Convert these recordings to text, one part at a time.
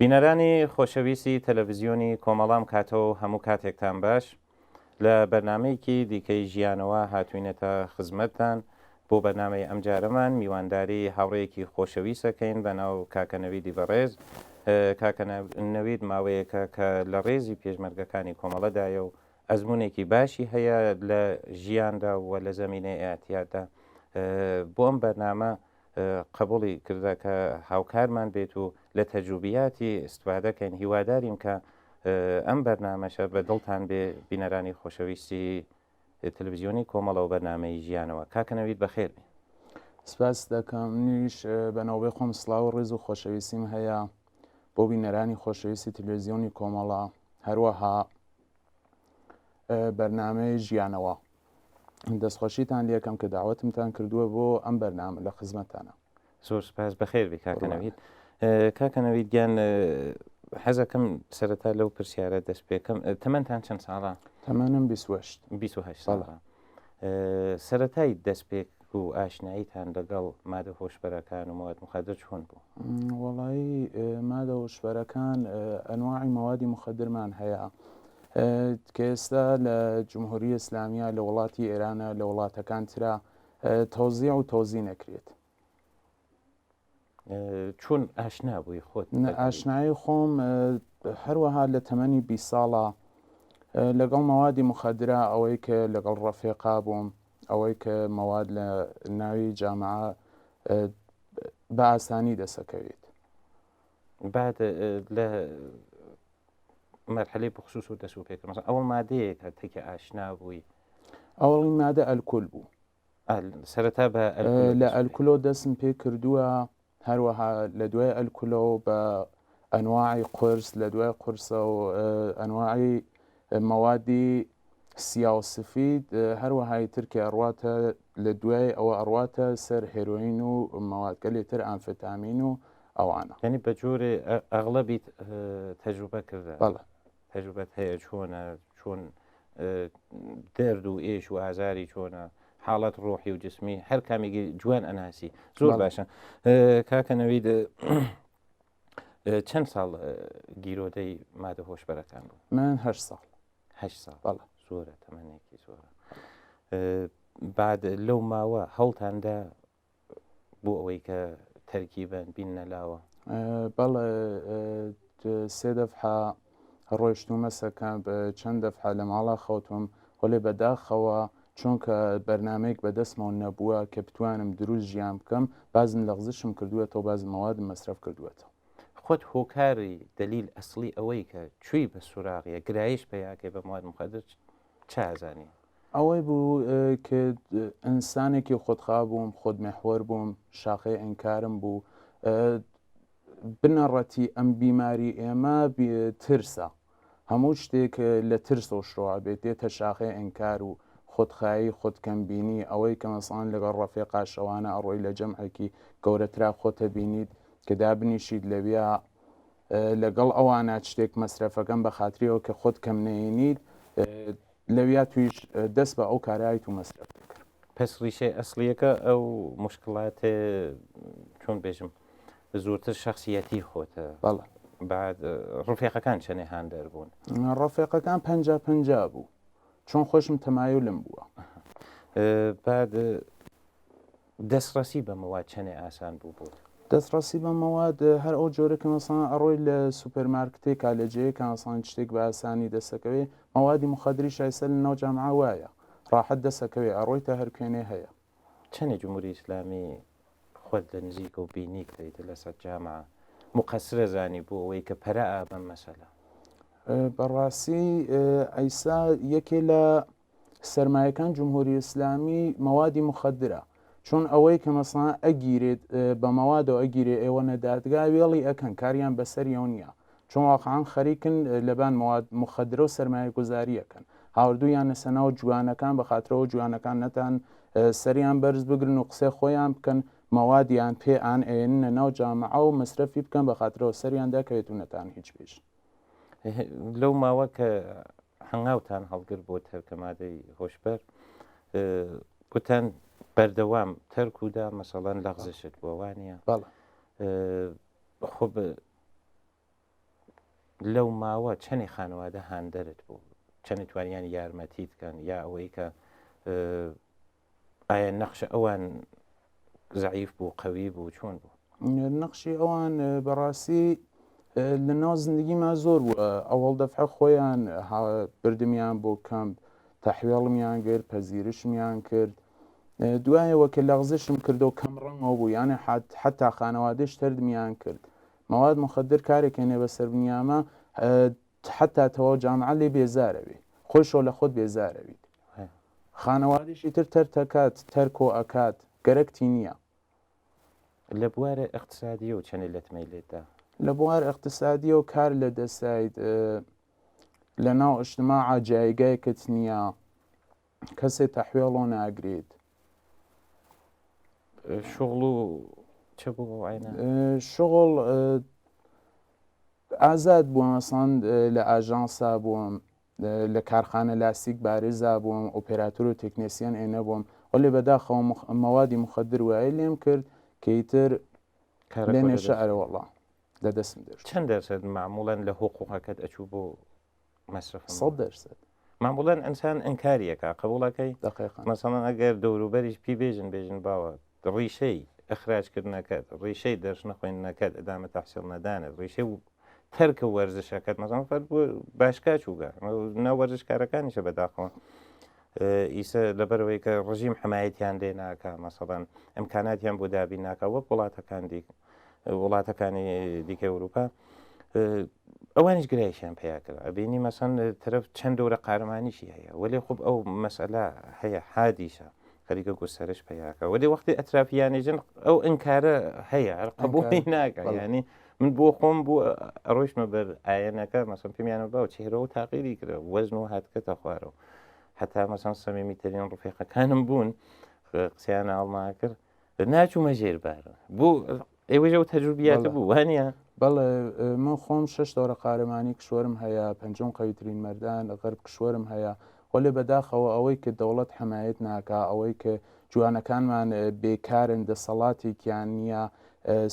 بینەرانی خۆشەویستی تەلەڤزیۆنی کۆمەڵام کاتەوە و هەموو کاتێکتان باش لە بەرنمەیەکی دیکەی ژیانەوە هاتوینەتە خزمەتتان بۆ بەرنمەی ئەمجارەمان میوانداری هاوڕێیەکی خۆشەویستەکەین بە ناو کاکە نەویدی بەڕێز کاکە نەوید ماوەیەکە کە لە ڕێزی پێشمەرگەکانی کۆمەڵەدایە و ئەزمونێکی باشی هەیە لە ژیاندا و لە زەمینەی ئاعتیاددا بۆ ئەم بەرنامە قبوڵی کردە کە هاوکارمان بێت و لە تەجروبیاتی استفادە کەین هیوادارین کە ئەم بەرنامەشە بە دڵتان بێ بینەرانی خۆشەویستی تەلەڤزیۆنی کۆمەڵە و بەرنامەی ژیانەوە کاکە نەوید بەخێر بێ. سپاس دەکەم منیش بە ناوبەی خۆم سڵاو و ڕێز و خۆشەویستیم هەیە بۆ بینەرانی خۆشەویستی تەلەڤزیۆنی کۆمەڵە هەروەها بەرنامەی ژیانەوە دەستخۆشیتان لەکەم کە داوەتمتان کردووە بۆ ئەم بەرنامە لە خزمەتانە. زۆر سپاس بەخێر بی کاکە نەوید. کاکە نەوید گیان حەزەکەم سەرەتا لەو پرسیارە دەست پێکەم تەمەنتان چەند ساڵە؟ تەمەنم 28 28 ساڵە. سەرەتای دەست پێک و ئاشناییتان لەگەڵ مادە هۆشبەرەکان و مواد مخدر چۆن بوو؟ وەڵایی مادە هۆشبەرەکان ئەنواعی مەوادی مخدرمان هەیە کە ئێستا لە جمهوری ئیسلامیە لە وڵاتی ئێرانە لە وڵاتەکان ترا تەوزیع و تەوزی نەکرێت. چۆن ئاشنا بووی خۆت؟ ئاشنایی خۆم هەروەها لە تەمەنی 20 ساڵە لەگەڵ مەوادی مخدرا ئەوەی کە لەگەڵ ڕەفێقا بووم ئەوەی کە مەواد لە ناوی جامعە بە ئاسانی دەسەکەوێت. بعد لە مەرحەلەی بخصوص و دەست و پێکرد مەسەڵەن ئەوەڵ مادەیەک هەر تەکی ئاشنا بووی؟ ئەوەڵین مادە ئەلکول بوو. سەرەتا بە لە ئەلکولۆ دەستم پێ کردووە هەروەها لە دوای ئەلکولەوە بە ئەنواعی قورس لە دوای قورسە و ئەنواعی مەوادی سیا و سفید هەروەهای تر کە ئەڕواتە لە دوای ئەوە ئەڕواتە سەر هێرۆین و مەوادگەلێ تر ئامفتامین و ئەوانە. یانی بە جۆرێ ئەغڵەبیت تەجروبە کردە؟ بەڵێ. تەجروبەت هەیە چۆنە چۆن دەرد و ئێش و ئازاری چۆنە حاڵەت ڕۆحی و جسمی هەر کامێکی جوان ئەناسی زۆر باشە کاکە نەوید چەند ساڵ گیرۆدەی مادە هۆشبەرەکان بوو؟ من هە ساڵ. هە ساڵ بەڵێ زۆرە تەمەنێکی زۆرە بعد لەو ماوە هەوڵتاندا بۆ ئەوەی کە تەرکی بن بیننە لاوە؟ بەڵێ سێ دەفحە ڕۆیشتوومە سەکەمپ چەند دەفحە لە ماڵا خەوتوم وەلێ بەداخەوە چونکە بەرنامەیەک بەدەستمەوە نەبووە کە بتوانم دروست ژیان بکەم بازم لەغزشم کردووەتەوە بازم مەوادم مەسرەف کردووەتەوە. خۆت هۆکاری دەلیل ئەسڵی ئەوەی کە چووی بە سوراغیە گرایش پەیاکەی بە مواد مخدر چ ئەزانی؟ ئەوەی بوو کە ئینسانێکی خودخوا بووم، خودمحوەر بووم، شاخەی ئینکارم بوو. بنەڕەتی ئەم بیماری ئێمە ترسە. هەموو شتێک لە ترسەوە شروع بێت دێتە شاخەی ئینکار و خودخایی، خودکەمبینی، ئەوەی کە مەسەڵەن لەگەڵ ڕەفیقا شەوانە ئەڕۆی لە جەمعێکی گەورەترا خۆتەبینیت کە دابنیشیت لەویا لەگەڵ ئەوانە شتێک مەسرەفەکەم بە خاتریەوە کە خۆت کەم نەیەنیت لەویا تویش دەست بە ئەو کارایت و مەسرەف دەکرد. پەس ڕیشەی ئەسڵیەکە ئەو مشکڵاتێ چۆن بێژم زۆرتر شخصیەتی خۆتە. بەڵێ. بعد ڕفێقەکان چەنێ هاندەر بوون؟ ڕەفێقەکان 50 50 بوو چۆن خۆشم تەمایلم بووە. بعد دەستڕەسی بە مەواد چەنێ ئاسان بوو بۆت؟ دەستڕەسی بە مەواد هەر ئەو جۆرە کە مەسەڵەن ئەڕۆی لە سوپەرمارکتێکا لە جێیەکا مەسەڵەن شتێک بە ئاسانی دەستەکەوێ مەوادی موخەدریش ئایسە لە ناو جامعە وایە ڕاحەت دەسەکەوێ ئەڕۆیتە هەر کوێنێ هەیە. چەنێ جمهوری ئیسلامی خۆت لە نزیکەوە بینیت لەسەر جامعە موقەسرە زانی بۆ ئەوەی کە پەرە ئا بەم مەسەلە؟ بەڕاستی ئەیسا یەکێ لە سەرمایەکان جمهوری ئیسلامی مەوادی مخدرە چون ئەوەی کە مەسەڵەن ئەگیرێت بە مەوادەوە ئەگیرێ ئێوە نە دادگا وێڵی ئەکەن کاریان بەسەریەوە نییە چون واقعا خەریکن لەبان مواد مخدرە و سەرمایە گوزاری ئەکەن هاوردویانەسە ناو جوانەکان بە خاترەوە جوانەکان نەتان سەریان بەرز بگرن و قسەی خۆیان بکەن مەوادیان پێ ئان ئەیەننە ناو جامعە و مەسرەفی بکەن بە خاترەوە سەریان داکەوێت و نەتان هیچ بێژن. لەو ماوە کە هەنگاوتان هەڵگر بۆ تەرکە مادەی هۆشبەر گوتان بەردەوام تەرک و دا مەسەڵەن لەغزشت بووە وانە بەڵێ خۆ. لەو ماوە چەنێ خانەوادە هاندەرت بوو چەنێ توانیان یارمەتیت کەن یا ئەوەی کە ئایا نەخشە ئەوان زەعیف بوو قەوی بوو چۆن بوو؟ نەخشی ئەوان بەڕاستی لە ناو زندگیما زۆر بوو ئەوەڵ دەفعە خۆیان بردمیان بۆ کەمپ تەحوێڵمیان کرد پەزیرشمیان کرد دوایەوە کە لەغزشم کردەوە کەم ڕەنگەوە بوو یانە حتا خانەوادەش تەردمیان کرد مواد مخدر کارێک هێنێ بەسەر بنیامە حتا تەواو جامعە لێ بێزارەوی خۆیشەوە لە خۆت بێزارەویت خانەوادیشی تر تەرتەکات تەرکۆ ئەکات گەرەکتی نییە. لە بوارە ئیقتسادیەوە چەنێ لەتمەی لێت دا؟ لە بوار ئیقتسادیەوە کار لە دەسایت لە ناو ئیجتماعا جایگایکت نییە کەسێ تەحوێڵۆ ناگریت. شغڵ و چە بوو ئەو عەینە؟ شغڵ ئازاد بووم ئەسڵەن لە ئاژانسا بووم لە کارخانە لاستیک بارزا بووم ئۆپێراتۆر و تێکنێسیەن ئێ نەبووم وەلێ بەداخەوە مەوادی مخدر وای لێم کرد کە ئیتر کارەکە لێ لە نێشە دەست ئەرە وەڵا لە دەستم دەرچوو. چەند دەرسەد مەعموڵەن لە هوقوقەکەت ئەچوو بۆ مەسرەفە سەد مەواد؟ دەرسەد. مەعموڵەن ئینسان ئینکاری ئەکا قبوڵ ئەکەی؟ دەقیقەن. مەسەڵەن ئەگەر دەوروبەریش پی بێژن بێژن باوە ڕیشەی ئیخراج کردنەکەت ڕیشەی دەرس نەخوێندنەکەت ئیدامە تەحسیڵ نەدانت ڕیشەی تەرکە وەرزشەکەت مەسەڵەن فەرد بۆ باشگا چووگە ناو وەرزشکارەکانیشە بەداخەوە ئیسە لەبەرەوەی کە ڕژیم حمایەتیان لێ ناکا مەسەڵەن ئەمکاناتیان بۆ دابین ناکا وەک وڵاتەکان دیک وڵاتەکانی دیکە ئەوروپا ئەوانیش گرایشیان پیا کرد ئەبینی مەسەن تەرەف چەند دەورە قارەمانیشی هەیە وەلێ خوب ئەو مەسئلە هەیە حادیشە خەریکە گوستەرش پیاکە وەلێ وەختی ئەترافیانێژن ئەو ئینکارە هەیە هەر قبوڵی ناکە ینی من بۆ خۆم بۆ ئەڕۆیشمە بەر ئاەنەکە مەسم پێمیانە باو چهرەوە تاقیری کرد وەزن و هاتکەتە خوارەوە حتا مەسەن سەمیمی ترین ڕفێقەکانم بوون قسەیان ئاڵما کرد ناچوومە ژێر بار بۆ ئێوەش ئەو تەجروبیاتە بوو وانە؟ بەڵێ من خۆم شش دەورە قارەمانی کشوەرم هەیە پەنجم قەویترین مەردان غەرب کشوەرم هەیە وەلێ بەداخەوە ئەوەی کە دەوڵەت حەمایەت ناکا ئەوەی کە جوانەکانمان بێکارن دەسەڵاتێکیان نییە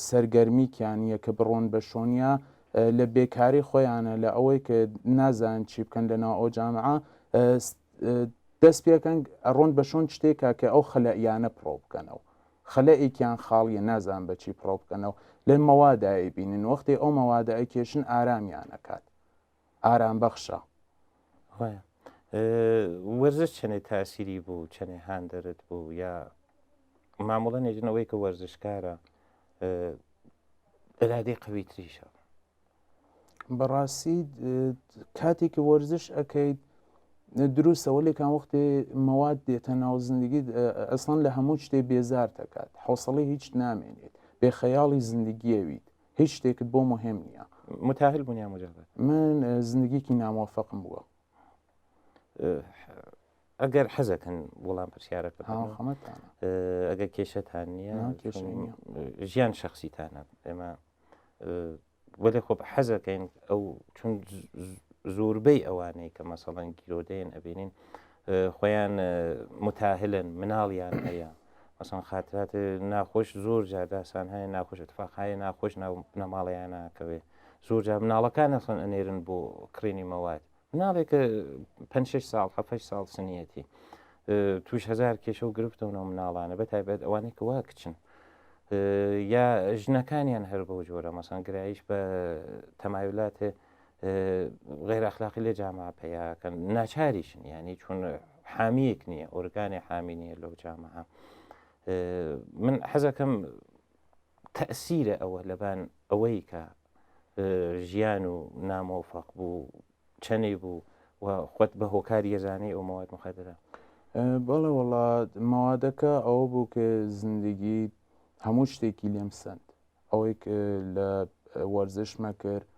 سەرگەرمیکیان نییە کە بڕۆن بە شۆنیا لە بێکاری خۆیانە لە ئەوەی کە نازان چی بکەن لە ناو ئەو جامعە دەست پێکەن ئەڕۆن بە شۆن شتێکا کە ئەو خەلەئیانە پڕۆ بکەنەوە خەلەئێکیان خاڵیە نازان بە چی پڕۆ بکەنەوە لە مەوادا ئەیبینن وەختێ ئەو مەوادە ئەکێشن ئارامیان ئەکات ئارام بەخشە. وایە وەرزش چەنێ تاسیری بوو چەنێ هاندەرت بوو یا مامۆڵە نێژنەوەی کە وەرزشکارە ئرادەی قوی تریشە بەڕاستی کاتێکی وەرزش ئەەکەیت دروستە وەلێکان وەختێ مەواد دێتە ناو زندگی ئەسڵەن لە هەموو شتێ بێزار دەکات حوسڵی هیچ نامێنێت بێ خەیاڵی زندگیەویت هیچ شتێکت بۆ مهم نییە. متاهل بوون یا مجرد؟ من زندگیکی ناموفقم بووە. ئەگەر حەزەکەن وەڵام پرسیارەکە ئەگەر کێشەتان نییە ژیان شخصیتانە ئێمە وەلێ خۆ حەزەکەین ئەو چون زۆربەی ئەوانەی کە مەسەڵەن گیرۆدەیەن ئەبینین خۆیان متاهلن مناڵیان هەیە مەسەن خاترات ناخۆش زۆر جار داسان هەیە ناخۆش اتفاق هەیە ناخۆش ناو بنەماڵەیان ناکەوێ زۆر جار مناڵەکان ئەسڵەن ئەنێرن بۆ کڕینی مەواد مناڵێک پێ شش ساڵ حەفت ساڵ سنیەتی توش هەزار کێشە و گرفتەوە ناو مناڵانە بە تایبەت ئەوانەی کە وا کچن یا ژنەکانیان هەر بەو جۆرە مەسەن گرایش بە تەمایلات غیر ئەخلاقی لێ جامعە پەیاکەن ناچاریشن ینی چون حامیەک نییە ئۆرگانی حامی نییە لەو جامعە من حەزەکەم تەسیرە ئەوە لەبان ئەوەی کە ژیان و نامۆفەق بوو چەنی بوو و خۆت بە هۆکاری یەزانەی ئەو مەواد مخدرە؟ بەڵێ وەڵا مەوادەکە ئەوە بوو کە زندگی هەموو شتێکی لێم سەند ئەوەی کە لە وەرزشمە کرد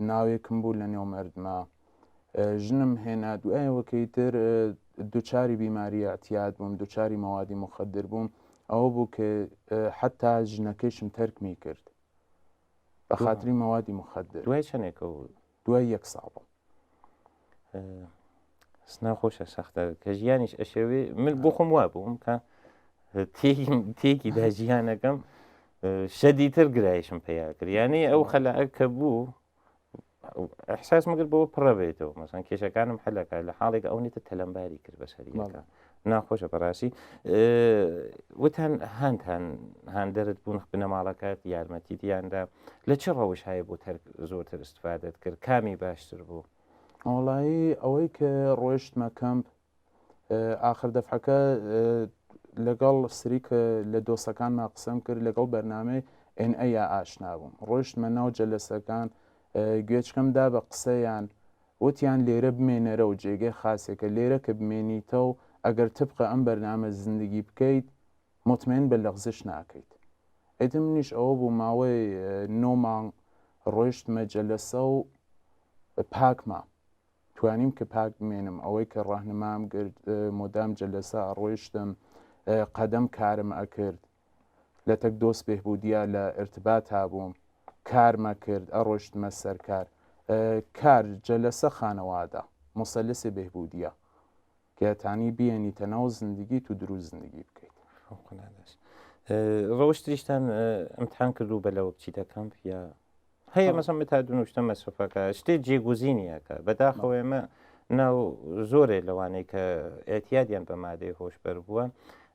ناوێکم بوو لە نێو مردمە ژنم هێنا دوایەوەکەی تر دوچاری بیماری اعتیاد بووم دوچاری مەوادی مخدر بووم ئەوە بوو کە حتا ژنەکەیشم تەرکمی کرد بە خاتری مەوادی مخدر دوای چەندێکە و دوای یەک ساڵ ناخۆشە سەختە کە ژیانیش ئەشێوێ من بۆ خۆم وا بووم کە تێکی دا ژیانەکەم شەدیتر گرایشم پیا کرد یعنی ئەو خەلە کە بوو. احساس مگر بۆ پڕە بێتەوە مەسەن کێشەکانم حلەکە لە حاڵێک ئەو نیتە تەلەمباری کرد بەسەریەکە ناخۆشە بەڕاستی وتان هەندهان هاندەرت بوون بنەماڵەکەت یارمەتیت یاندا لە چ ڕەوش هەیە بۆ تەرک زۆرتر استفادت کرد کامی باشتر بوو؟ وەڵایی ئەوەی کە ڕۆیشتمە کەمپ ئاخر دەفعەکە لەگەڵ سریک لە دۆسەکانما قسەم کرد لەگەڵ بەرنامەی NA یا ئاشنا بووم ڕۆیشتمە ناو جەلەسەکان گوێچکەم دا بە قسەیان وتیان لێرە بمێنەرە و جێگەی خاسێکە لێرە کە بمێنیتەو ئەگەر تبقە ئەم بەرنامە زندگی بکەیت مطمئن بە لەغزش ناکەیت ئیتر منیش ئەوە بوو ماوەی نۆ مانگ ڕۆیشتمە جەلەسە و پاک مام توانیم کە پاک بمێنم ئەوەی کە ڕەهنمام گرت مدام جەلەسە ئەڕۆیشتم قەدەم کارم ئەکرد لەتەک دۆست بێهبودیا لە ئرتباتا بووم کارمە کرد ئەڕۆشتمە سەر کار کار جەلەسە خانەوادە مسەلسێ بێهبودیە کە تانی بیێنیتە ناو زندگیت و دروست زندگی بکەیت. ڕەوشتریشتان ئەمتحان کردو بە لەوە بچیتە کەمپ یا هەیە مەسەن متادون و شتە مەسرفەکە شتێ جێگوزینیەکە بەداخەوە ئێمە ناو زۆرێ لەوانەی کە ئەتیادیان بە مادەی هۆشبەر بووە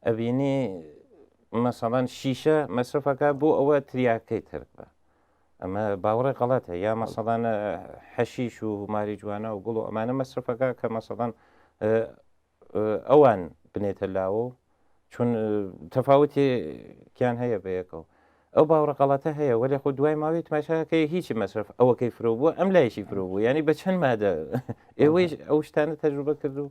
ئەبینی مەسەڵەن شیشە مەسرفەکە بۆ ئەوە تریاکەی ترک بە ئەمە باوەڕی غەڵەتە یا مەسەڵەن حەشیش و ماریجوانا و گوڵ و ئەمانە مەسرفەکە کە مەسەڵەن ئەوان بنێتە لاوە و چون تەفاوتێکیان هەیە بەیەکەوە ئەو باوەڕە غەڵەتە هەیە وەلێ خۆ دوای ماوەی تماشاکەی هیچی مەسرف ئەوەکەی فرۆ بووە ئەم لایشی فرۆ بوو ینی بە چەند مادە ئێوەیش ئەو شتانە تەجروبە کردو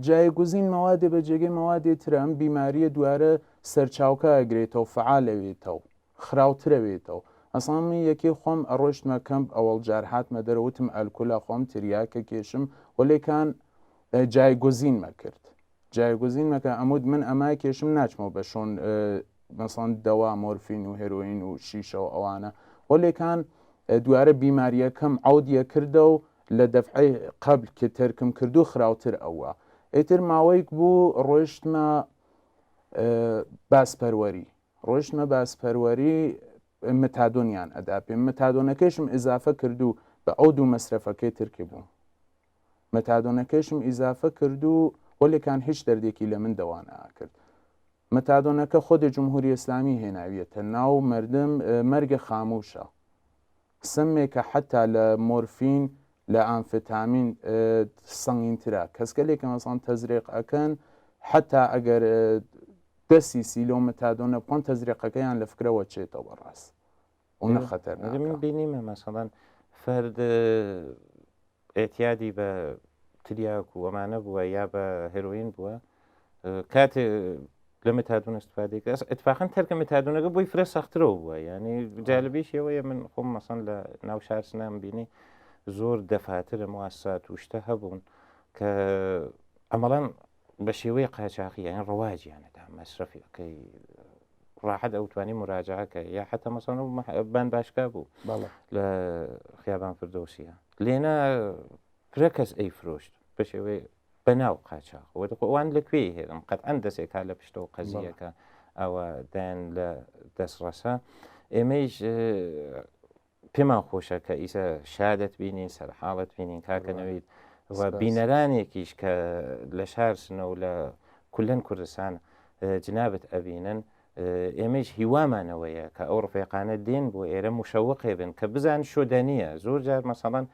جایگوزین مەوادێ بە جێگەی مەوادێ ترە ئەم بیماریە دوارە سەرچاوکە ئەگرێتەوە فەعالەوێتەوە خراوترەوێتەوە ئەسڵەن من یەکێ خۆم ئەڕۆشتمە کەمپ ئەوەڵ جار هاتمە دەرەوە وتم ئەلکولا خۆم تریاکە کێشم وەلێکان جایگوزینمە کرد جایگوزینمە کە ئەموت من ئەما کێشم ناچمەوە بە شۆن مەسەڵەن دەوا مۆرفین و هێرۆین و شیشە و ئەوانە وەلێکان دوارە بیماریەکەم عودیە کردە و لە دەفعی قبل کە تەرکم کردو خراوتر ئەوە ئیتر ماوەیەک بوو ڕۆشتمە باسپەروەری ڕۆیشتمە بازپەروەری متادۆنیان ئەدا پێم متادۆنەکەیشم ئیزافە کرد و بە ئەو دوو مەسرەفەکەی ترکی بووم متادۆنەکەیشم ئیزافە کرد و وەلێکان هیچ دەردێکی لە من دەوا ناکرد متادۆنەکە خۆدی جمهوری ئیسلامی هێناویەتە ناو مردم مەرگە خاموشە سمێکە حتا لە مۆرفین لە ئامفتامین سەنگینترە کەسگەلێک کە مەسەڵەن تەزریق ئەکەن حتا ئەگەر دە سیسی لەو متادۆنە بخۆن تەزریقەکەیان لە فکرەوە چێتەوە ڕاست و نە خەتەرناکە. من بینیمە مەسەڵەن فەرد ئێتیادی بە تریاک و ئەمانە بووە یا بە هێرۆین بووە کاتێ لە متادون استفادەی کرد اتفاقا تەرکە متادونەکە بۆی فرە سەخترەوە بووە ینی جالبیش ئەوەیە من خۆم مەسەن لە ناو شار سنام بینی زۆر دەفاترە مواسات و شتە هەبوون کە ئەمەڵەن بە شێوەی قاچاقی یان ڕەواجیانەدا مەسرەفیەکەی ڕاحەت ئەو توانی مراجعەکە یا حتا مەسەن بان باشکا بوو لە خیابان فردۆسیە لێنە فرە کەس ئەی فرۆشت بە شێوەی بەناو قاچاخ وە ئەوان لە کوێی هێرم قەتعەن دەسێک ها لە پشتەوە قەزیەکە ئەوە دایان لە دەستڕەسە ئێمەیش پێمان خۆشە کە ئیسە شادت بینین سەرحاڵت بینین کاکە نەوید و بینەرانێکیش کە لە شار سنە و لە کولەن کوردستان جنابت ئەبینن ئێمەیش هیوامان ئەوەیە کە ئەو ڕفێقانە دێن بۆ ئێرە مشەوقێ بن کە بزان شۆدەنیە زۆر جار مەسەڵەن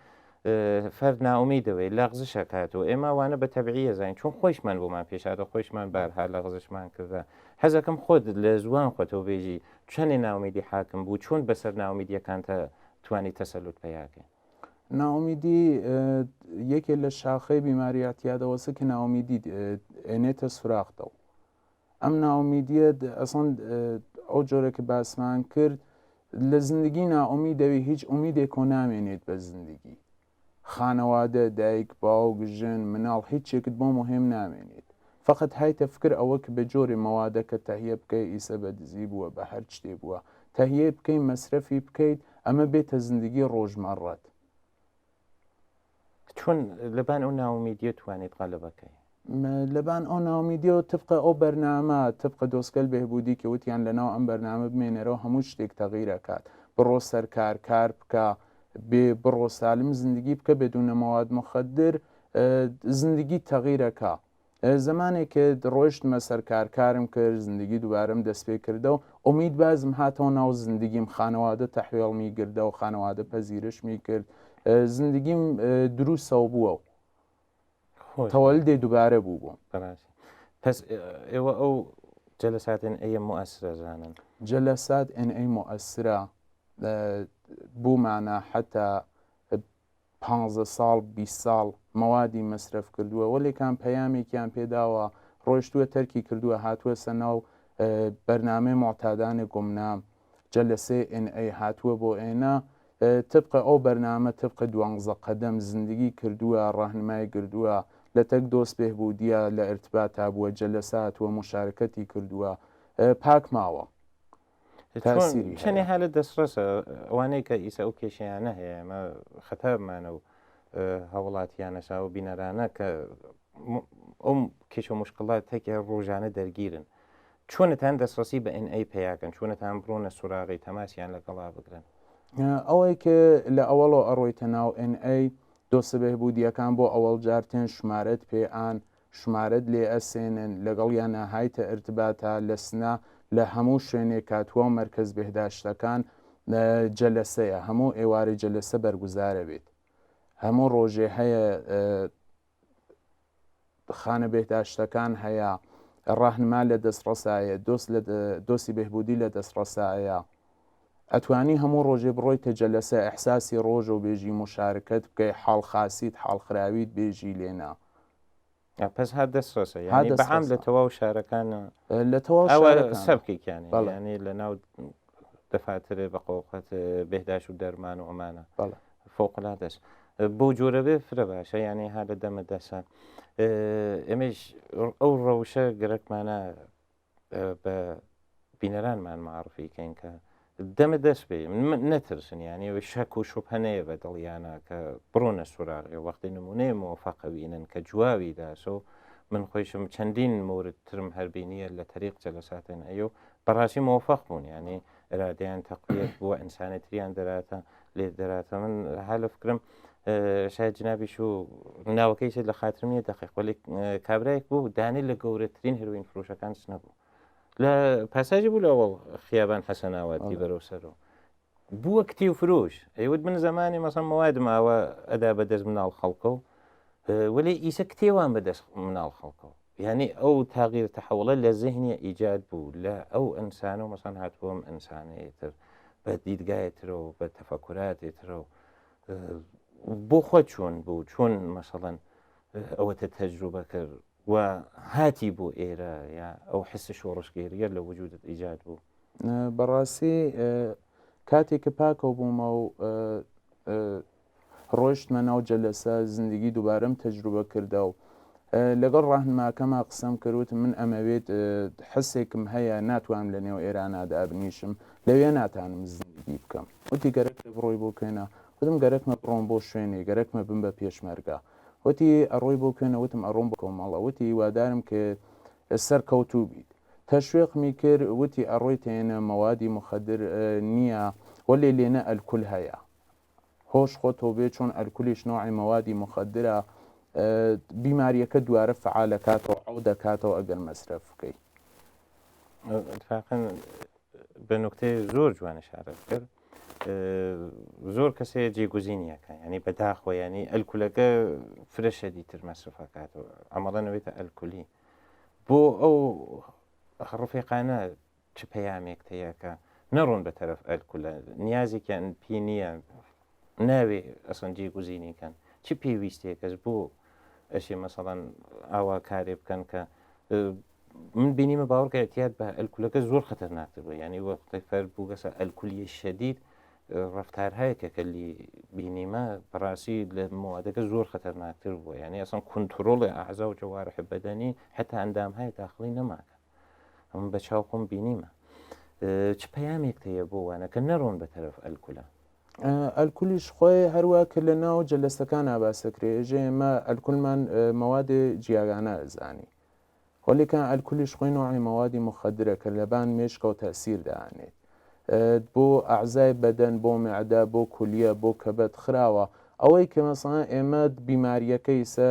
فەرد ناومیدەوەی لەغزشە کات و ئێمە وانە بە تەبعیە زانین چون خۆشمان بۆمان پێشاتە خۆشمان بارها لەغزشمان کردە حەزەکەم خۆت لە زوان خۆتەوە بێژی چەندێ ناومیدی حاکم بوو چۆن بەسەر ناومیدیەکانتە توانی تەسەلوت پیاکەی ناومیدی یەکێ لە شاخەی بیماری اعتیادەوەسە کە ناومیدی ئێنێتە سوراختەوە ئەم نائومیدیە ئەسڵەن ئەو جۆرە کە باسمان کرد لە زندگی نائومیدەوی هیچ ئومیدێک و نامێنێت بە زندگی خانەوادە دایک باوک ژن مناڵ هیچێکت بۆ مهم نامێنێت فقط هایتە فکر ئەوە کە بە جۆرێ مەوادەکە تەهیە بکەی ئیسە بە دزی بووە بە هەر شتێ بووە تەهیە بکەی مەسرەفی بکەیت ئەمە بێتە زندگی ڕۆژمەڕەت چۆن لەبان ئەو ناومیدیە توانیت غەلەبەکەی؟ لەبان ئەو ناومیدیەوە تبقە ئەو بەرنامە تبقە دۆسکەل بهبودی کە وتیان لەناو ئەم بەرنامە بمێنەرەوە هەموو شتێک تەغیرەکات بڕۆ سەر کار کار بکە. بێ بڕۆ سالم زندگی بکە بێدونە مواد مخدر زندگی تەغیرەکا زەمانێک کە ڕۆیشتمە سەر کار کارم کرد زندگی دووبارەم دەست پێ کردەوە ئومید بازم هاتەوە ناو زندگیم خانەوادە تەحوێڵمی گردەوە خانەوادە پەزیرشمی کرد زندگیم دروستەوە بووە و تەوەلدێ دووبارە بوو بووم پس ئێوە ئەو جەلەسات ئێن ئەیە موئەسرە زانن؟ جەلەسات ئێن ئەی موئەسرە بوومانە حتا پانزە ساڵ 20 ساڵ مەوادی مەسرەف کردووە وەلێکان پەیامێکیان پێداوە ڕۆیشتووە تەرکی کردووە هاتووە ناو بەرنامەی موعتادانی گومنام جەلەسەی ئێن ئەی هاتووە بۆ ئێنە تبقە ئەو بەرنامە تبقە دوانزە قەدەم زندگی کردووە ڕەهنمای گردووە لە تەک دۆست بێهبوودیە لە ئرتباتا بووە جەلەسە هاتووە موشارەکەتی کردووە پاک ماوە تاسیری چەنێ هەیە. هالە دەسڕەسە ئەوانەی کە ئیسە ئەو کێشەیانە هەیە ئێمە خەتابمانە و هاوڵاتیانەشا و بینەرانە کە ئەو کێشە و مشکڵات تەکێ ڕۆژانە دەرگیرن چۆنتان دەستڕەسی بە NA پەیاکەن چۆنتان بڕۆنە سوراغی تەماسیان لەگەڵا بگرن؟ ئەوەی کە لە ئەوەڵەوە ئەڕۆیتە ناو NA دۆستە بێهبوودییەکان بۆ ئەوەڵ جار تێن شمارەت پێ ئان شمارەت لێ ئەسێنن لەگەڵیانا هایتە ئرتباتا لە سنە لە هەموو شوێنێکا تواو مەرکەز بێهداشتەکان جەلەسەیە هەموو ئێوارێ جەلەسە بەرگوزارە بێت هەموو ڕۆژێ هەیە خانە بێهداشتەکان هەیە، ڕاهنما لە دەستڕەسایە، دۆست لە دۆستی بێهبوودی لە دەستڕەسایە. ئەتوانی هەموو ڕۆژێ بڕۆیتە جەلەسە ئیحساسی ڕۆژە و بێژی موشارکەت بکەی حاڵ خاسیت حاڵ خراویت بێژی لێنا. پس ها دەستڕەسە ها یانی بەعام لە دەستڕەسە. تەواو شارەکان لە تەواو ئەوە شارەکانە. سەبکێکیانە بەڵێ. یانی لە ناو دەفاترێ بە قۆقەت بێهداشت و دەرمان و ئەمانە. بەڵێ. فوقلادەس. بەو جۆرە بێ فرە باشە یانی ها لە دەمە دەسە ئێمەش ئەو ڕەوشە گەرەکمانە بە بینەرانمان معرفی کەین کە دەمە دەست بێ نەترسن یانی ئەوەی شەک و شوبهە نەیە بە دڵیانە کە بڕۆنە سوراغێ وەختی نمونەیە مۆفەقەوینن کە جواوی داسۆ من خۆیشم چەندین مورد ترم هەربینیە لە تەریق جەلەساتێن ئەیو بەڕاستی مۆفەق بوون یانی ئرادەیان تەقویەت بووە ئینسانێ تریان دەراتە لێ دەراتە من ها لە فکرم شاید جنابیش و ناوەکەی لە خاترم نییە دقیق وەلی کابرایەک بوو دانێ لە گەورەترین هەروین فرۆشەکان نەبوو لە پاساژی بوو لە ئەوڵ خیابان حەسەناواتی بەرەو سەرەوە بووە کتێب فرۆش ئەیوت من زمانی مەسەن موادم ئاوە ئەدا بە دەست مناڵ خەڵکە و وەلێ ئیسە کتێوان بە دەست مناڵ خەڵکەوە یعنی ئەو تاغیر تەحوڵە لە زهنیە ئیجاد بوو لە ئەو ئینسانە و مەسان هاتووەم ئینسانەیە تر بە دیدگایە ترەوە بە تەفەکوراتێ ترەوە بۆ خۆ چۆن بوو چۆن مەسەڵەن ئەوەتە تەجروبە کرد و هاتی بۆ ئێرە یا ئەو حس شۆڕشگێریە لە وجودت ئیجاد بوو؟ بەڕاستی کاتێک کە پاکەو بوومە و ڕۆیشتمە ناو جەلەسە زندگی دووبارەم تەجروبە کردە و لەگەڵ ڕاهنماکەما قسەم کرد وتم من ئەمەوێت حسێکم هەیە ناتوانم لە نێو ئێرانا دابنیشم لەوێ ناتانم زندگی بکەم وتی گەرەکتە بڕۆی بۆ کوێنە وتم گەرەکمە بڕۆم بۆ شوێنێ گەرەکمە بم بە پێشمەرگە وتی ئەڕۆی بۆ کوێنە وتم ئەڕۆم بۆ کۆمەڵە وتی هیوادارم کە سەرکەوتوو بیت تەشویقمی کرد وتی ئەڕۆی تێنە مەوادی مخدر نییە وەلێ لێنە ئەلکول هەیە هۆش خۆتەوە بێ چۆن ئەلکولیش نەوعی مەوادی مخدرە بیماریەکە دوارە فعالەکاتەوە عەودەکاتەوە ئەگەر مەسرەف بکەی. اتفاقا بە نوکتەی زۆر جوان اشارەت کرد زۆر کەسێ جێگوزینیەکە ینی بەداخۆ ینی ئەلکولەکە فرە شەدیتر مەسرفەکاتەوە ئەمەڵەنەوێتە ئەلکولی بۆ ئەو ڕفێقانە چ پەیامێکت هەیە کە نەڕۆن بە تەرەف ئەلکولە نیازێکیان پی نییە ناوێ ئەسڵەن جێگوزینی کەن چ پێویستێکەس بۆ ئەشێ مەسەڵەن ئاوا کارێ بکەن کە من بینیمە باوەڕکە اعتیاد بە ئەلکولەکە زۆر خەتەرناکتر بوو یعنی وەختی فەر بووگەسە ئەلکولیە شەدید ڕفتارهایەکە کە لی بینیمە بەڕاستی لە موادەکە زۆر خەتەرناکتر بووە یعنی ئەسڵەن کونترۆڵی ئەعزا و جەوارح بەدەنی حتا ئەندامهای داخڵی نەماکە ئەمن بە چاو خۆم بینیمە چ پەیامێکت هەیە بۆ وانە کە نەڕۆن بە تەرەف ئەلکولە؟ ئەلکولیش خۆی هەروە کە لە ناو جەلەسەکان باسەکرێ ژێ ئێمە ئەلکولمان مەوادێ جیاگانە ئەزانی وەلیکان ئەلکولیش خۆی نوعی مەوادی مخدرە کە لەبان مێشکەوە تەسیر دانێت. بۆ ئەعزای بەدەن بۆ معدە بۆ کولیە بۆ کەبەد خراوە ئەوەی کە مەسەڵەن ئێمە بیماریەکەی سە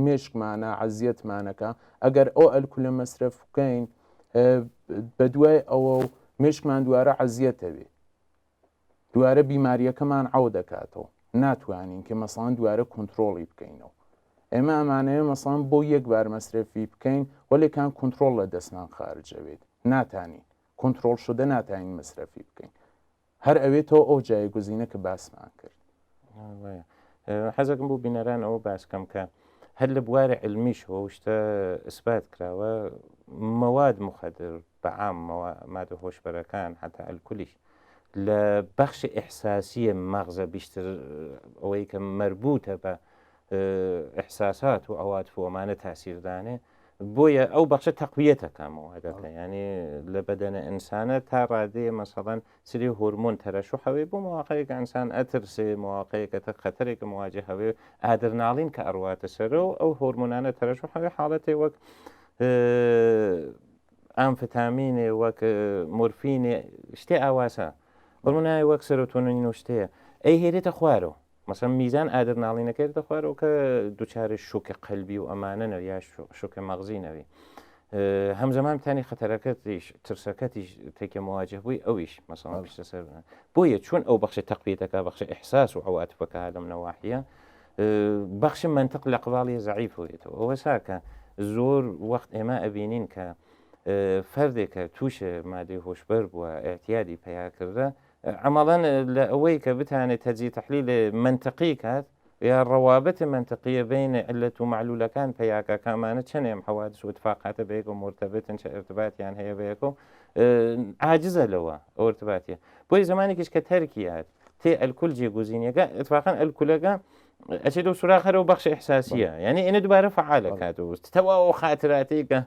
مێشکمانە عەزیەتمانەکە ئەگەر ئەو ئەلکولە مەسرەف بکەین بەدوای ئەوە و مێشکمان دوارە عەزیەتەوێ دوارە بیماریەکەمان عەو دەکاتەوە ناتوانین کە مەسەڵەن دوارە کۆنترۆڵی بکەینەوە ئێمە ئەمانەیە مەسەڵەن بۆ یەک بار مەسرەفی بکەین وەلێکان کۆنترۆڵ لە دەستمان خارجەوێت ناتانین کۆنترۆڵ شدە ناتانین مەسرەفی بکەین هەر ئەوێتەوە ئەو جایگوزینە کە باسمان کرد. حەزەکەم بۆ بینەران ئەوە باس کەم کە هەر لە بوارە علمیشەوە شتە ئیسبات کراوە مەواد مخدر بەعام مادە هۆشبەرەکان حتا ئەلکولیش لە بەخش ئیحساسیە مەغزە بیشتر ئەوەی کە مەربوتە بە ئیحساسات و عەواتف و ئەمانە تاسیر دانێ بۆیە ئەو بەخشە تەقویەتەکە مەوادەکە ینی لە بەدەنە ئینسانە تا ڕادەیە مەسەڵەن سری هۆرمۆن تەرەشوح هەوێ بۆ مواقعێک ئینسان ئەترسێ مواقعێکە تە خەتەرێکە مواجه هەوێ ئادرناڵین کە ئەڕواتە سەرەوە ئەو هۆرمۆنانە تەرەشوح هەوێ حاڵەتێ وەک ئامفتامینێ وەک مۆرفینێ شتێ ئاواسە بڵمنای وەک سەرۆتۆنین و شتەیە ئەی هێرێتە خوارەوە مەسەلەن میزان ئادرناڵینەکە یەتە خوارەوە کە دوچاری شوکە قەلبی و ئەمانە نەوی یا شوکە مەغزی نەوی هەمزەمان بتانی خەتەرەکەتیش ترسەکەتیش تێکە مواجه بووی ئەویش مەسەڵەن پیشتە سەر بۆیە چون ئەو بەخشە تەقویەتەکە بەخشە ئیحساس و عەواتفەکە لەم نەواحیە بەخش منطق لە قباڵی زەعیف بووێتەوە ئەوە ساکە زۆر وەخت ئێمە ئەبینین کە فەردێکە تووشە مادەی هۆشبەر بووە اعتیادی پیا کردە عەمەڵەن لە ئەوەی کە بتانێت تەجزیە تەحلیل مەنتقی کات یا ڕەوابت مەنتقیە بین علەت و مەعلولەکان پەیاکا کە ئەمانە چەنێ ئەم حەوادس و اتفاقاتە بەیەکەوە مورتەبتن چە ارتباتیان هەیە بەیەکەوە عاجزە لەوە ئەو ارتباتیە بۆیە زمانێکیش کە تەرکی هات تێ ئەلکول جێگوزینیەکە اتفاقا ئەلکولەکە ئەچێتەوە سوراخ هەرەوە بەخش ئیحساسیە یعنی ئێنە دووبارە فعالە کات و تەواو خاتراتی کە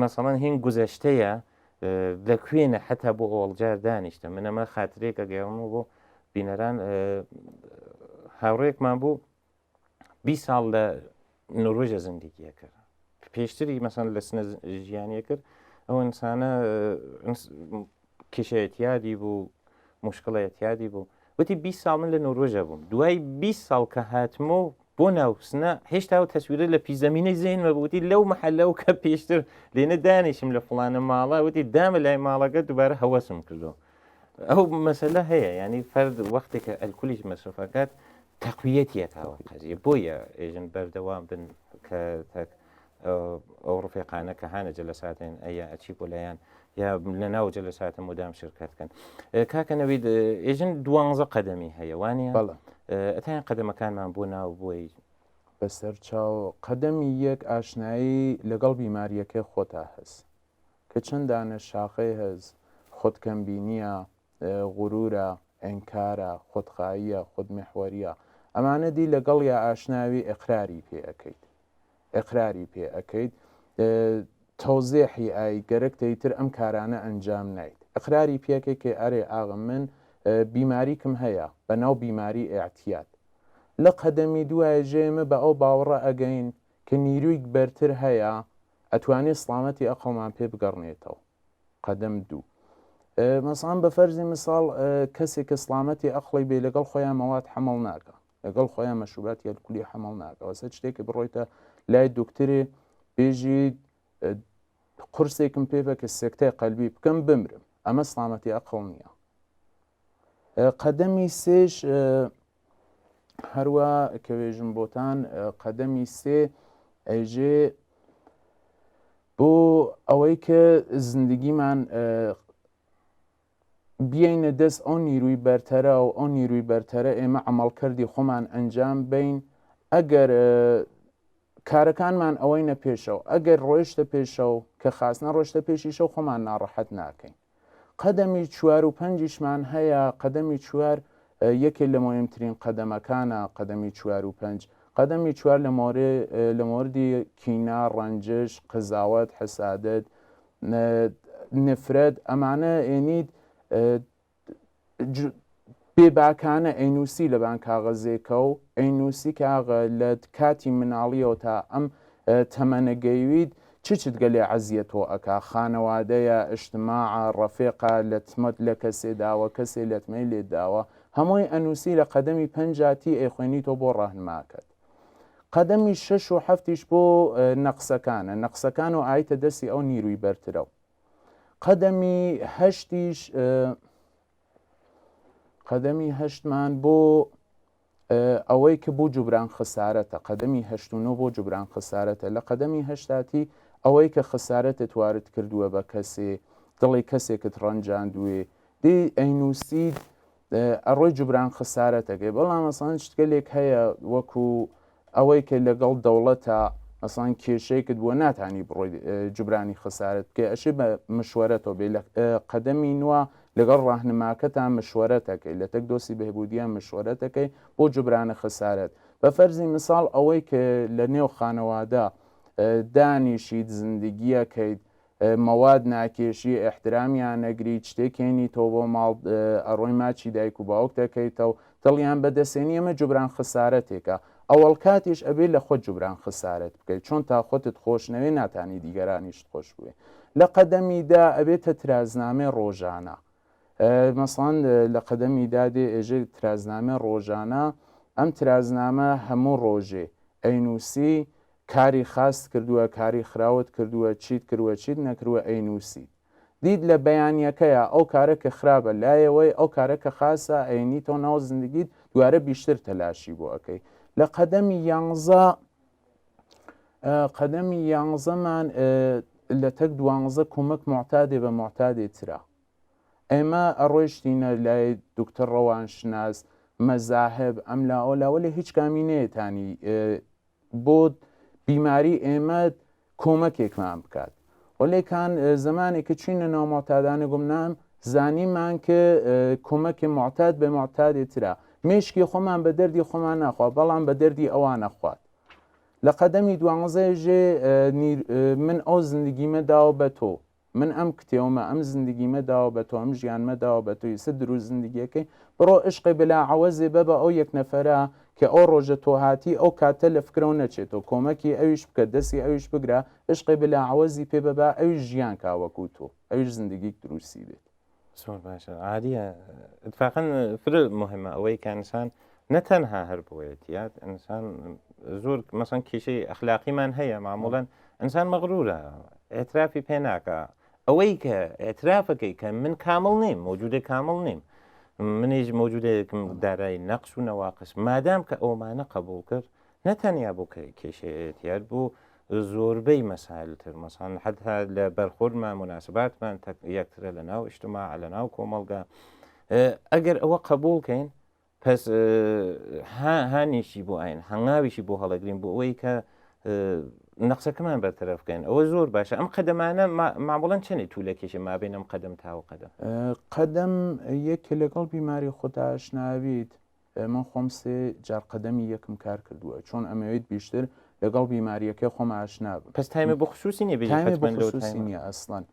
مەسەڵەن هین گوزەشتەیە لە کوێنە حتا بۆ ئەوەڵجار دانیشتە من ئەمە خاترێکە گەێڕمەوە بۆ بینەران هاوڕێکمان بوو 20 ساڵ لە نۆروێژە زندگیە کرد پێشتری مەسەن لە سنە ژیانیە کرد ئەو ئینسانە کێشەیەتیادی بوو مشکڵەتیادی بوو وتی 20 ساڵ من لە نۆروێژە بووم دوای 20 ساڵ کە هاتمەوە بۆ ناو سنە هێشتا و تەسویرە لە پیزەمینەی زێنمە بوو وتی لەو محلە و کە پێشتر لێنە دانیشم لە فڵانە ماڵە وتی دامە لای ماڵەکە دووبارە هەوەسم کردو ئەو مەسەلە هەیە ینی فەرد وەختێکە ئەلکولیش مەسرفەکات تەقویەتیەکەوە قەزیە بۆیە ئێژن بەردەوام بن کە تەک ئەو ڕفێقانە کە هانە جەلەساتێن ئەیا ئەچی بۆ لایەن یا لە ناو جەلەساتە مدام شرکت کەن کاکە نەوید ئێژن دوانزە قەدەمی هەیە وانە ئەتیان قەدەمەکانمان بۆ ناو بۆی بەسەر چاو قەدەمی یەک ئاشنایی لەگەڵ بیماریەکەی خۆتا هەس کە چەند دانە شاخەی هەس خودکەمبینیە غرورە، ئینکارە، خودخاییە، خودمیحوەریە، ئەمانە دی لەگەڵیا ئاشناوی ئیقراری پێ ئەکەیت ئیقراری پێ ئەکەیت تەوزیحی ئای گەرەکتە ئیتر ئەم کارانە ئەنجام نایت ئیقراری پێکەی کە ئەرێ ئاغە من بیماریکم هەیە بە ناو بیماری ئیعتیاد لە قەدەمی دوای ژێمە بە ئەو باوەڕە ئەگەین کە نیرویک بەرتر هەیە ئەتوانێ سڵامەتی ئەقڵمان پێ بگەڕنێتەوە قەدەم دوو مەسان بە فەرزی مثال کەسێک کە سڵامەتی ئەقڵی بێ لەگەڵ خۆیان مەواد حەمەڵ ناکە لەگەڵ خۆیان مەشروباتی ئەلکولی حەمەڵ ناکە وەسە شتێکی بڕۆیتە لای دکترێ بێژی قورسێکم پێ بە کە سێکتای قەلبی بکەم بمرم ئەمە سڵامەتی ئەقڵ نییە قەدەمی سێش هەروە کە وێژم بۆتان قەدەمی سێ ئەیژێ بۆ ئەوەی کە زندگیمان بیینە دەست ئەو نیروی بەرتەرە و ئەو نیروی بەرتەرە ئێمە عملکردی خۆمان ئەنجام بین ئەگەر کارەکانمان ئەوەی نە پێشەوە ئەگەر ڕۆیشتە پێشەوە کە خاستنە ڕۆشتە پێشیشە خۆمان ناڕەحەت ناکەین قەدەمی چوار و پەنجیشمان هەیە، قەدەمی چوار یەکێ لە مۆیمترین قەدەمەکانە، قەدەمی چوار و پەنج. قەدەمی چوار لە مۆرێ لە مۆردی کینە، ڕەنجش، قزاوەت، حسادت، نفرەت ئەمانە ئێنید بێباکانە ئەینووسی لەبان کاغەزێکە و ئەینووسی کاغە لە کاتی مناڵیەوە تا ئەم تەمەنە گەیویت. چ چت گەلێ عەزیەت تۆ ئەکا خانەوادەیە ئشتماعە ڕەفێقە لەتمەت لە کەسێ داوە کەسێ لەتمەی لێت داوە هەمۆی ئەنوسی لە قەدەمی پەنجا تی ئەیخوێنیتۆ بۆ ڕەهنماکەت قەدەمی شەش و حەفتیش بۆ نەقسەکانە نەقسەکان و ئایتە دەستی ئەو نیروی بەرترەو قەدەمی هەشتیش قەدەمی هەشتمان بۆ ئەوەی کە بۆ جوبران خسارەتە، قەدەمی هەشت و نۆ بۆ جوبران خسارەتە، لە قەدەمی هەشتاتی ئەوەی کە خسارەتت وارد کردووە بە کەسێ، دڵی کەسێکت ڕەنجاندوێ، دێی ئەینووسیت ئەڕۆی جوبران خسارەتەکەی، بەڵام مەسەڵەن شتگەلێک هەیە وەکو ئەوەی کە لەگەڵ دەوڵەتا مەسەڵەن کێشەیەکت بووە ناتانی بڕۆی جوبرانی خسارەت بکەی ئەشێ بە مشوەرەتەوە بێ لە قەدەمی نوا لەگەڵ ڕاهنماکەتا مشوەرەتەکەی لەتەک دۆستی بەهبودیە مشوەرەتەکەی بۆ جوبرانە خسارەت بە فەرزی مساڵ ئەوەی کە لە نێو خانەوادە دانیشیت زندگیەکەیت مەواد ناکێشی ئیحترامیان نەگری چتێک هێنیتەوە بۆ ماڵ ئەڕۆی ماچی دایک و باوک دەکەیتەوە دڵیان بەدەسێنی ئەمە جوبران خسارەتێکە ئەوەڵ کاتیش ئەبێ لە خۆت جوبران خسارەت بکەیت چۆن تا خۆتت خۆش نەوێ ناتانی دیگەرانیشت خۆش بوێ لە قەدەمیدا ئەبێتە ترازنامەی ڕۆژانە مەسان لە قەدەمی دادێ ئێژێ ترازنامە ڕۆژانە ئەم ترازنامە هەموو ڕۆژێ ئەینوسی کاری خاست کردووە کاری خراوت کردووە چیت کروە چیت نەکروە ئەینوسیت دیت لە بەیانیەکەیا ئەو کارە کە خرابە لایەوەی ئەو کارە کە خاسە ئەینیتەوە ناو زندگیت دوارە بیشتر تەلاشی بۆ ئەکەی لە قەدەمی یانزە قەدەمی یانزەمان لە تەک دوانزە کومەک معتادێ بە معتادێ ترا ئێمە ئەڕۆیشتینە لای دکتۆر ڕەوانشناس مەزاهب ئەم لا ئەو لا وەلێ هیچ کامی نەیەتانی بۆ بیماری ئێمە کۆمەکێکمان بکات وەلێکان زمانێک کە چوینە ناو معتادانە گومنام زانیمان کە کۆمەکی معتاد بە معتادێ ترا مێشکی خۆمان بە دەردی خۆمان ناخوا بەڵام بە دەردی ئەوانە خوات لە قەدەمی دوانزەیە ژێ من ئەو زندگیمە داوە بە تۆ من ئەم کتێومە ئەم زندگیمە داوە بە تۆ ئەم ژیانمە داوە بە تۆ ئیسە دروست زندگیەکەی بڕۆ عشقێ بلا عەوەزێ بە بە ئەو یەک نەفەرە کە ئەو ڕۆژە تۆ هاتی ئەو کاتە لە فکرەوە نەچێتەوە کۆمەکی ئەویش بکە دەسی ئەویش بگرە عشقێ بلا عەوەزی پێ بە با ئەویش ژیان کا وەکوو تۆ ئەویش زندگیک دروستی بێت. زۆر باشە عالیە اتفاقا فرە مهمە ئەوەی کە ئینسان نە تەنها هەر بۆیەتیات ئینسان زۆر مەسەن کێشەی ئەخلاقیمان هەیە معموڵەن ئینسان مەغرورە اعترافی پێ ناکە ئەوەی کە اعترافەکەی کە من کامل نیم موجودە کامل نیم منیش موجودێکم دارای نەقس و نەواقس مادام کە ئەومانە قبول کرد نە تەنیا بۆ کێشەی ئێتیاد بۆ زۆربەی مەسایل تر مەسان حتا لە بەرخوردمان مناسباتمان یەکترە لە ناو ئیجتماع لە ناو کۆمەڵگا ئەگەر ئەوە قبول کەین پس هانیشی بۆ ئاین هەنگاویشی بۆ هەڵەگرین بۆ ئەوەی کە نەقسەکەمان بەرتەرەف بکەین ئەوە زۆر باشە ئەم قەدەمانە معموڵەن چەنێ تو لە کێشە مابین ئەم قەدەم تاو قەدەم قەدەم یەکێ لەگەڵ بیماری خۆتا ئاشناویت من خۆم سێ جار قەدەمی یەکم کار کردووە چۆن ئەمەوێت بیشتر لەگەڵ بیماریەکەی خۆم ئاشنا بم پس تایمە بۆ خصوصی نیە بێژی تایمە بۆ خصوصی نیە ئەسڵەن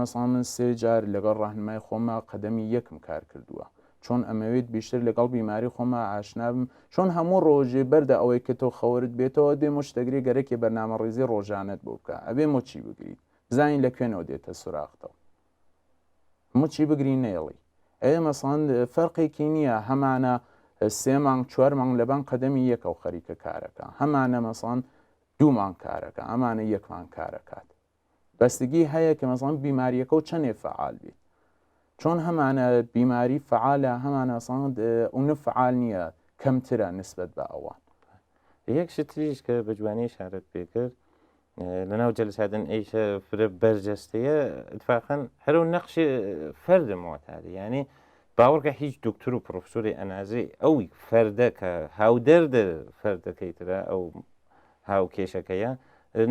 مەسەڵەن من سێ جار لەگەڵ ڕاهنمای خۆما قەدەمی یەکم کار کردووە چۆن ئەمەوێت بیشتر لەگەڵ بیماری خۆما ئاشنا بم چۆن هەموو ڕۆژێ بەردە ئەوەی کە تۆ خەورت بێتەوە دێ مۆچ دەگری گەرەکێ بەرنامە ڕیزی ڕۆژانەت بۆ بکە ئەبێ مۆچی بگریت بزانین لە کوێنەوە دێتە سوراختەوە مچی بگری نەیڵی ئەێ مەسەڵەن فەرقێکی نییە هەمانە سێ مانگ چوار مانگ لەبان قەدەمی یەکەو خەریکە کارەکە هەمانە مەسەڵەن دوو مانگ کارەکە ئەمانە یەک مانگ کارەکات بەستگی هەیە کە مەسەڵەن بیماریەکە و چەندێ فعال بیت چۆن هەمانە بیماری فعالە هەمانە سەڵەن ئەونە فعال نییە کەمترە نسبەت بە ئەوان یەک شتریش کە بە جوانی شارەت پێکرد لەناو جەلساتن ئەیشە فرە بەرجەستەیە اتفاقا هەرو نەقش فەردە معتادە یعنی باوەڕکە هیچ دکتور و پرۆفسۆری ئەنازەی ئەو فەردە کە هاودەردە فەردەکەی ترە ئەو هاو کێشەکەیە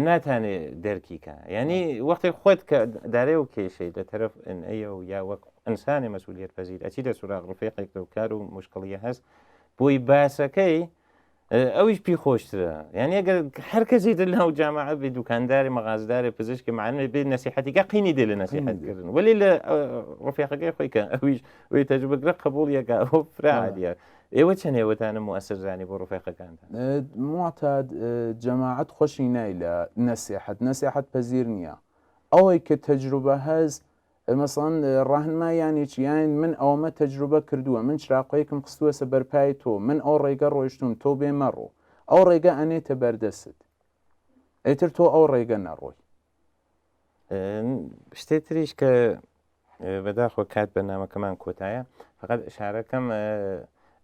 ناتانێ دەرکی کە یعنی وەختێک خۆت کە دارێ و کێشەی لە تەرەف ئەیە و یا وەک ئینسانی مەسئولیت پەزیر ئەچی لە سوراغ ڕفێقێک و کار و مشکڵیە هەست بۆی باسەکەی. ئەویش پی خۆشترە یعنی ئەگەر هەر کەسی تر لەناو جامعە بێ دوکاندارێ مەغازدارێ پزیشکی معلمێ بێ نەسیحەتیکە قینی دێ لە نەسیحەت کردن وەلی لە ڕفیقەکەی خۆی کە ئەویش وی تەجروبە کرا قبوڵ یەکە ئەو فرە عادیە ئێوە چەند ئێوەتانە موئەسر زانی بۆ ڕفیقەکانتان معتاد جەماعەت خۆشی نای لە نەسیحەت نەسیحەت پەزیر نییە ئەوەی کە تەجروبە هەز مەسەڵەن ڕەهنما یانی چی؟ یانی من ئەوەمە تەجروبە کردووە، من چراقۆیەکم خستووەسە بەرپای تۆ، من ئەو ڕێگە ڕۆیشتووم، تۆ بێ مەڕۆ. ئەو ڕێگە ئەنێتە بەردەستت. ئیتر تۆ ئەو ڕێگە نەڕۆی. شتێ تریش کە بەداخەوە کات بەرنامەکەمان کۆتایە فقط ئشارەکەم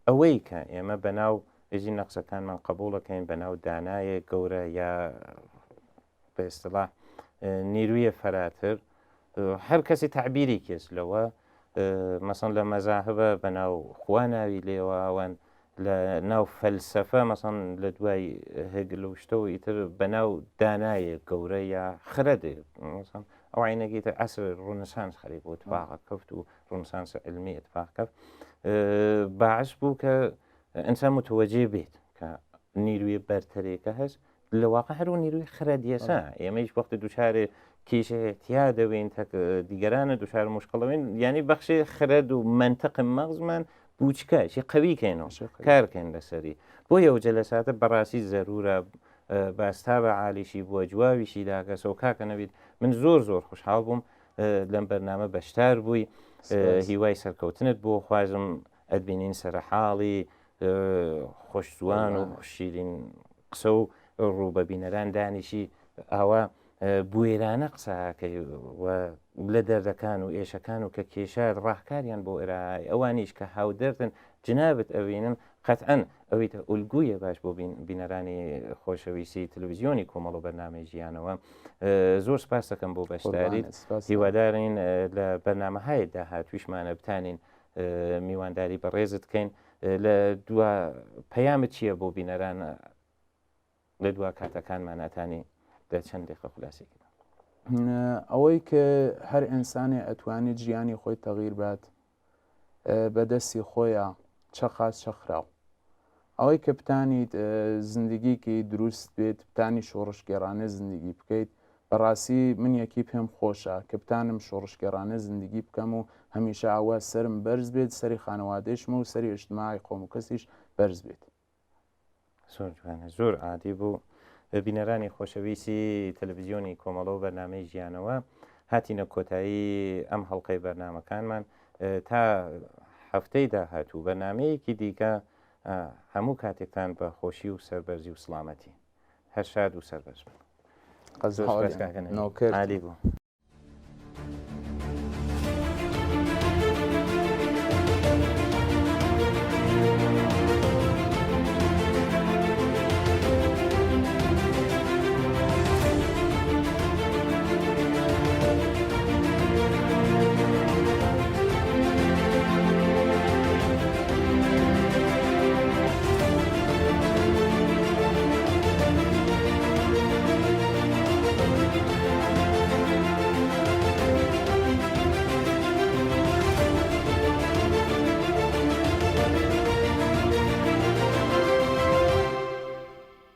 ئەوەی کە ئێمە بەناو ئێژین نەقسەکانمان قبوڵەکەین بەناو دانایە گەورە یا بە ئیستڵاح نیرویە فەراتر هەر کەسی تەعبیری کێس لەوە مەسەن لە مەزاهبە بەناو خوا ناوی لێواوەن لە ناو فەلسەفە مەسەن لە دوای هێگل و شتەوە ئیتر بەناو دانایە گەورە یا خرەدێ مەسەن ئەو عینەگەی تر عەسر ڕونسانس خەریک بۆ اتفاق کەفت و ڕونسانس علمی اتفاق کەفت باعث بوو کە ئینسان متوەجێ بێت کە نیروی بەرتەرێکە هەست لە واقع هەر و نیروی خرەدیەسە ئێمەیش وەختی دوچارێ کێشە تیا دەوین تەک دیگەرانە دوچار مشکڵەوین یعنی بەخشێ خرەد و منطق مەغزمان بوچکە چی قوی کەین و کارکەین لەسەری بۆ یەو جەلەساتە بەڕاستی زەرورە باستا بە عالیشی بووە جوابیشی داگەسەوە کاکە نەبیت من زۆر زۆر خوشحاڵ بووم لەم بەرنامە بەشدار بووی هیوای سەرکەوتنت بۆ خوازم ئەتبینین سەرحاڵی خۆشزوان و شیرین قسە و ڕوو بە بینەران دانیشی ئاوا بوێرانە قسەکەی و لە دەردەکان و ئێشەکان و کە کێشات ڕاهکاریان بۆ ئێرای ئەوانیش کە هاودەردن جنابت ئەوینن قەتعەن ئەویتە ئولگویە باش بۆ بینەرانی خۆشەویستی تەلەڤیزیۆنی کۆمەڵ و بەرنامەی ژیانەوە زۆر سپاس دەکەم بۆ بەشداریت هیوادارین لە بەرنامەهای داهاتویشمانە بتانین میوانداری بەڕێزت کەین لە دوا پەیامت چییە بۆ بینەران لە دوا کاتەکانمان ئەتانی لە چەند دقیقە خولاسەی کردن؟ ئەوەی کە هەر ئینسانێ ئەتوانێت ژیانی خۆی تەغیر بات بە دەستی خۆیە چە خاس چە خراو ئەوەی کە بتانیت زندگیکی دروست بێت بتانی شۆڕشگێڕانە زندگی بکەیت بەڕاستی من یەکی پێم خۆشە کە بتانم شۆڕشگێڕانە زندگی بکەم و هەمیشە ئاوا سەرم بەرز بێت سەری خانەوادەیشم و سەری ئیجتماعی قەوم و کەسیش بەرز بێت. زۆر جوانە زۆر عادی بوو بینەرانی خۆشەویستی تەلەڤزیۆنی کۆمەڵە و بەرنامەی ژیانەوە هاتینە کۆتایی ئەم هەڵلقەی بەرنامەکانمان تا هەفتەی داهاتوو بەرنمەیەکی دیکە هەموو کاتێکتان بە خۆشی و سەربەرزی و سڵامەتی هەر شاد و سەربەرز بن. قەزاوەت نۆکرد. عالی بوو.